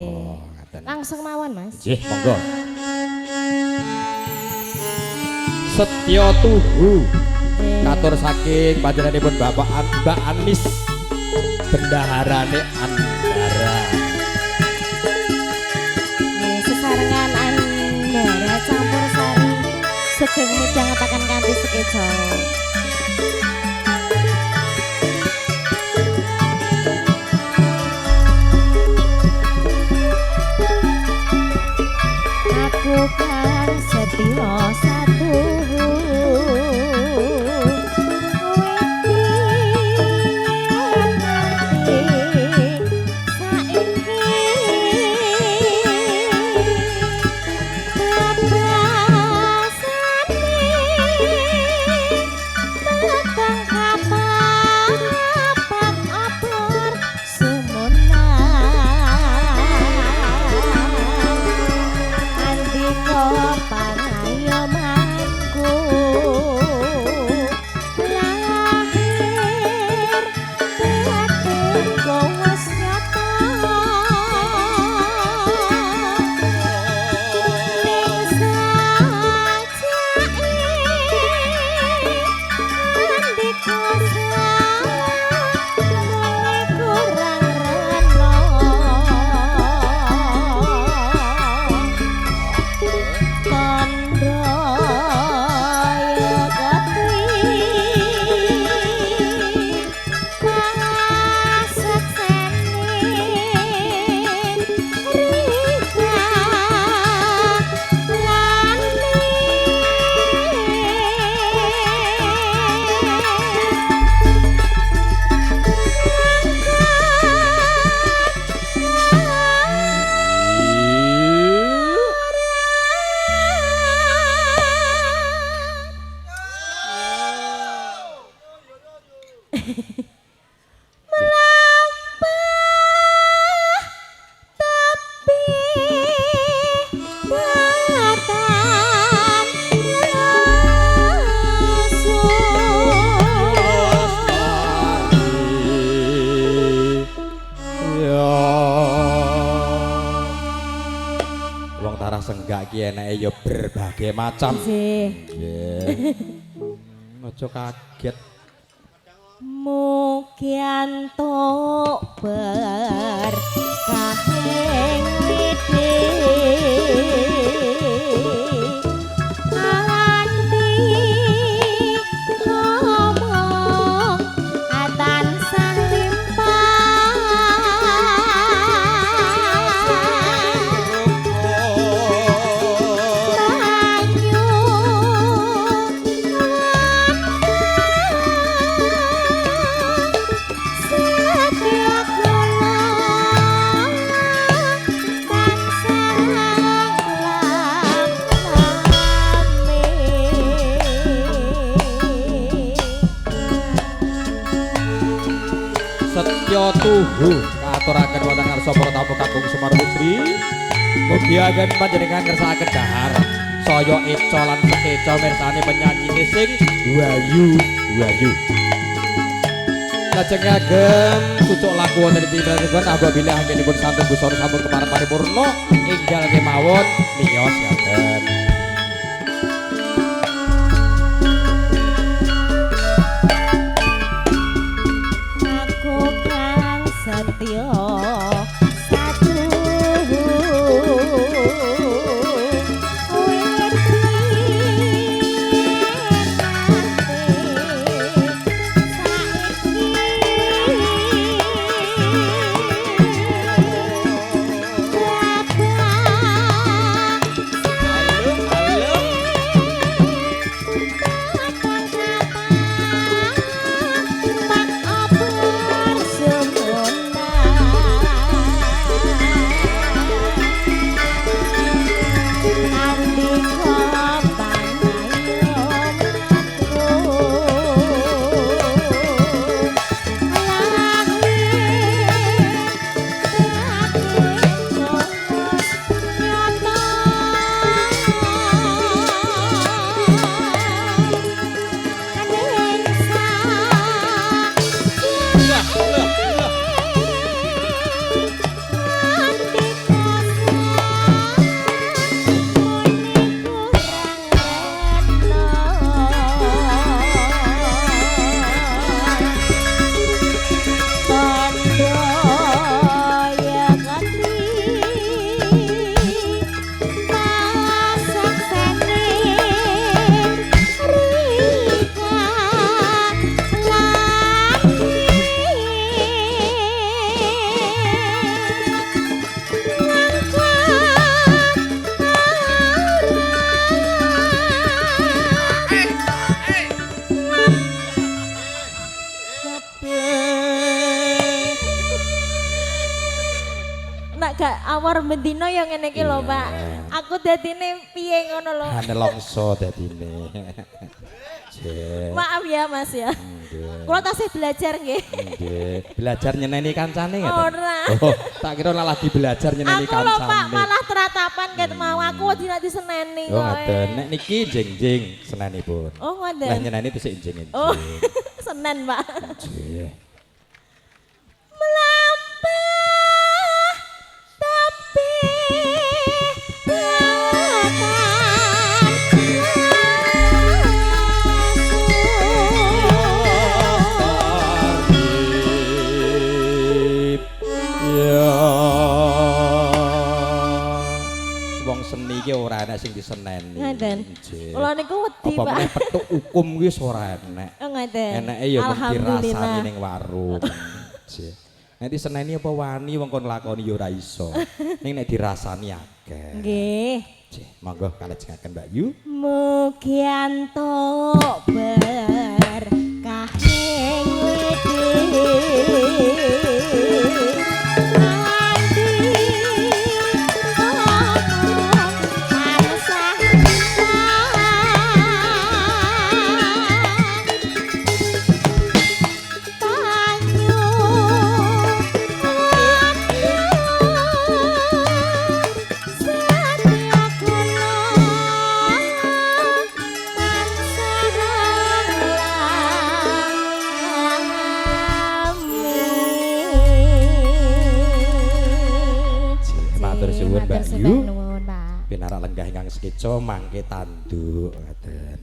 Oh, ngaten. Langsung mawon, Mas. Nggih, monggo. Setya Tuhu. Katur saking panjenenganipun Bapak Mbak Anis, bendaharane Andara. Nggih, sesarengan Andara campur sari sugeng midhangetaken kanthi sekeca. Aku kang setya satuhu pangayomanku lahir batinku wis nyata ning sajake andika samune kurang rena tandha ya gati paseksene rika lani. Melampah tepi datan lesu. Ya. Wong tarah senggak ki eneke ya berbagai macam. Nggih. Nggih. Aja kaget. Mugi entuk berkahing widi ati ngomong tansah limpah banyu. Setya kula tansah lam-lame. Setya Tuhu katuraken wonten ngarsa para tamu kakung Semar Putri. Mugi agen panjenengan ngersakaken dahar saya eca lan sekeca mirsani penyanyine sing wayu-wayu. Lajeng agem cucuk laku wonten ing timbalan apabila anggenipun santun busana sampun kepareng paripurna enggal kemawon miyos ngaten. Aku kang setya satuhu witi nate saiki Pak obor sumunan. gak awor bendino ya ngene iki lho, Pak. Aku dadine piye ngono lho. Nelongso dadine. Maaf ya, Mas ya. Nggih. Kula tasih belajar nggih. Nggih. Belajar nyeneni kancane ngoten. Ora. Oh, tak kira lagi belajar nyeneni Aku lho, kancane. Pak, malah teratapan ket mau aku wedi nek diseneni Oh, ngaten. Nek niki jeng-jeng senenipun. Oh, ngoten. Lah nyeneni tesih enjing-enjing. Oh, Senen, Pak. Nggih. Melampah tapi Ya. Wong seni iki ora enek sing diseneni. Ngaten. Kula niku wedi, Apa Pak. meneh petuk hukum kuwi ora enek. Oh, ngaten. Eneke ya mung dirasani Alhamdulillah. ning warung. Nggih. Nek diseneni apa wani wong kon nglakoni ya ora iso. Ning nek dirasani akeh. Nggih. Nggih, monggo kalajengaken Mbak Yu. Mugi antuk berkah ing widi. Andi ana tansah Matur suwun Mbak Yu. Nuwun, Pak. Pinarak lenggah ingkang sekeca mangke tanduk ngaten.